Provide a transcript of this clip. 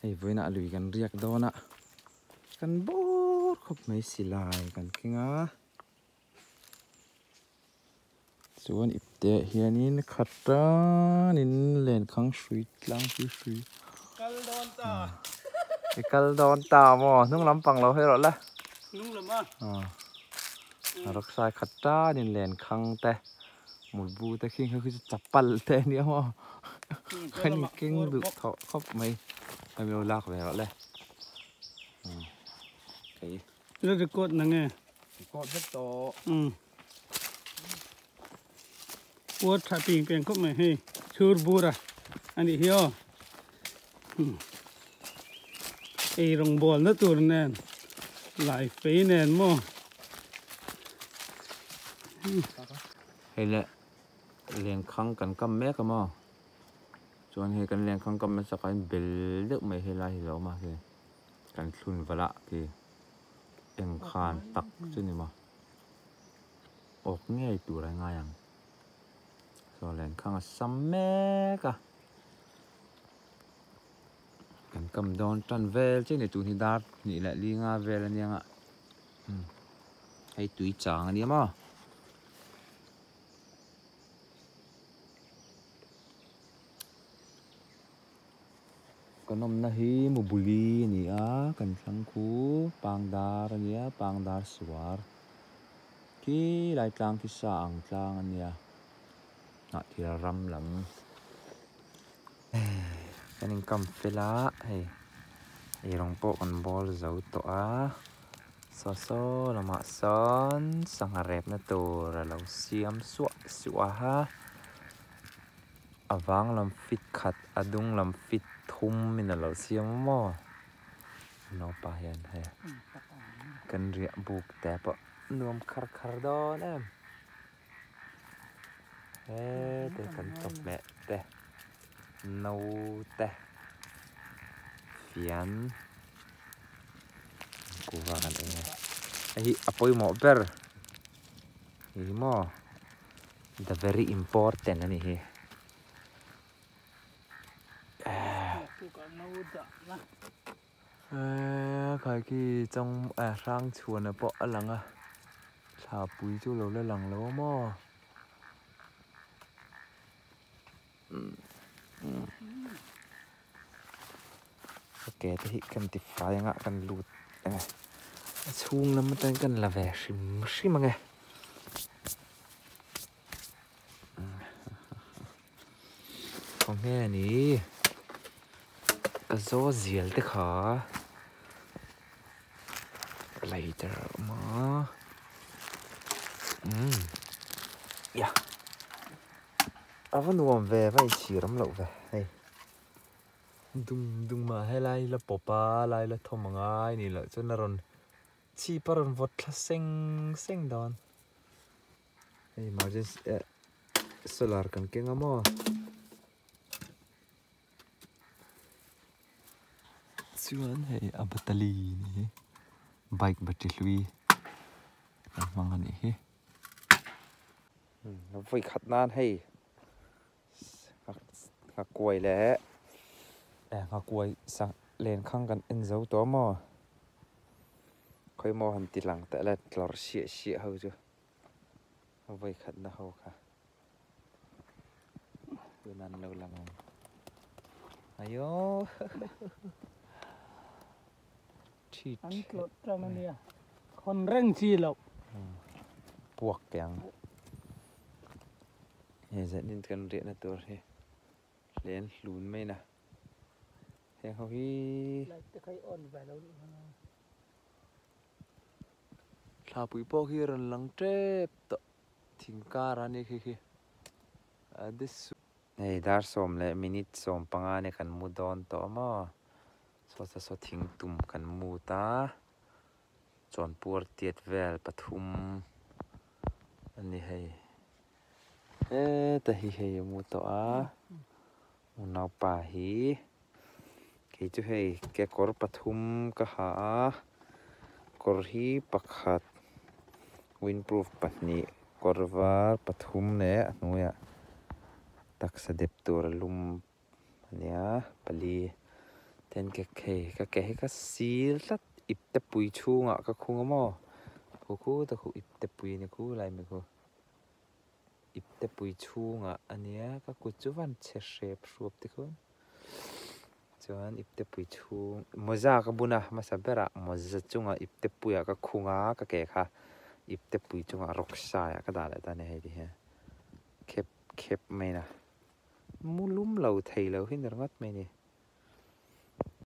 Hei vawiinah lui kan riak dawn a, kan bawr khawp mai silai kan keng a. Chuan ipte ah hianin khat tanin lenkhang hrui tlang hrui hrui Kal dawn ta. I kal dawn ta maw? Hnung lampang lo hawi rawh le. Hnung lam a. A rawk sai khat tanin lenkhang te mutbu te khi khi chu chapal te a nia maw? Kan keng duh thawh khawp mai. Hei lo lak ve rawh le. Kei. La record na nge? Record vek tawh. Puar tha ping peng khawp mai hei chhur bur a anih hi aw ei rawng bawl na tur nen lai fei nen maw. Hei le lenkhang kan kam mek a maw chuan hei kan lenkhang kam nasa kha in bel deuh mai helai hi lo awm a khi kan thlun vala khi engkhan tak chu ni maw. Awk ngei tur a ngai ang. Saw lenkhang a sam mek a. Kan kam dawn tan vel chiah a ni tun hi dar hnih leh li nga vel a nia nga. Hei tui chang a nia maw. Kan awmna hi Mubuli a ni a, kan thlang khu Pangdar a nia, Pangdar suar khi lai tlang khi sa ang tlang a nia, Hnahthil ram lam kan inkam fel a, hei eirawng pawh kan bawl zo tawh a, saw saw lamah sawn sangha repna tur a lo siam suah suah a. A vang lam fit khat a dung lam fit thum in a lo siam a maw naupa hian hei kan riah buk te pawh nuam khar khar dawn em hete kan chawhmeh te no te fian kuhva kan ei a hei hi a pawimawh ber ni maw. The very important a nih hi. Khai khi chawng hrang chhuana pawh a lang a, thla pui chu lo la lang lo a maw. Ke te hi kan ti fai anga kan lut ang e a chhung lam atangin kan la ve hrim hrim ang e. Khawnge ni ka zaw zial te kha lighter a awm a umm ya a va nuam ve va inchhir awm loh ve hei. Dung dung mah helai la pawp a lai la thawm a ngai ni loh chuan a rawn chhip a rawn vawt thla seng seng dawn hei emergency eh solar kan keng a maw chuan hei a batali ni hi bike battery hlui kan hmang a nih hi vawi khat nan hei. Nghakuai leh nghakuai sak lenkhang kan en zo tawh a maw khawi maw han ti lang teh le tlawr siah siah ho chu a vawi khatna ho kha tunah an lo lang ang ayo thi an tlawt tang a nia hawn reng chi loh puak teh ang. Hei zanin kan riahna tur hi hlen hlun mai na heng ho hi thlapui pawh khi a rawn lang tep tawh thing kar a ni khi khi hei dar sawm leh minute sawm panga nia kan mu dawn tawh a maw saw saw thing tum kan mut a. Chawnpuar tiat vel pathum a ni hei heta hi hei a mu tawh a unaupa hi kei chu hei kekawr pathum ka ha a kawr hi pakhat windproof pahnih kawr var pathum leh a hnuaiah taksa dep tur a lum. Ania pali. Ten ke hei ka ke hi ka sil tlat ipte pui chhungah ka khung a maw khu khu ta khu ipte pui a ni khu lai mi khu ipte pui chhungah a nia ka kut chu van chhe hrep hruap te khuan chuan ipte pui chhung mawza ka bun a hmasa berah mawza chungah ipte puiah ka khung a ka ke kha ipte pui chungah rawk sai ah ka dah leh ta a ni hei ti hian khep khep mai na mu lum lo thei lo hi ni ringawt mai a ni.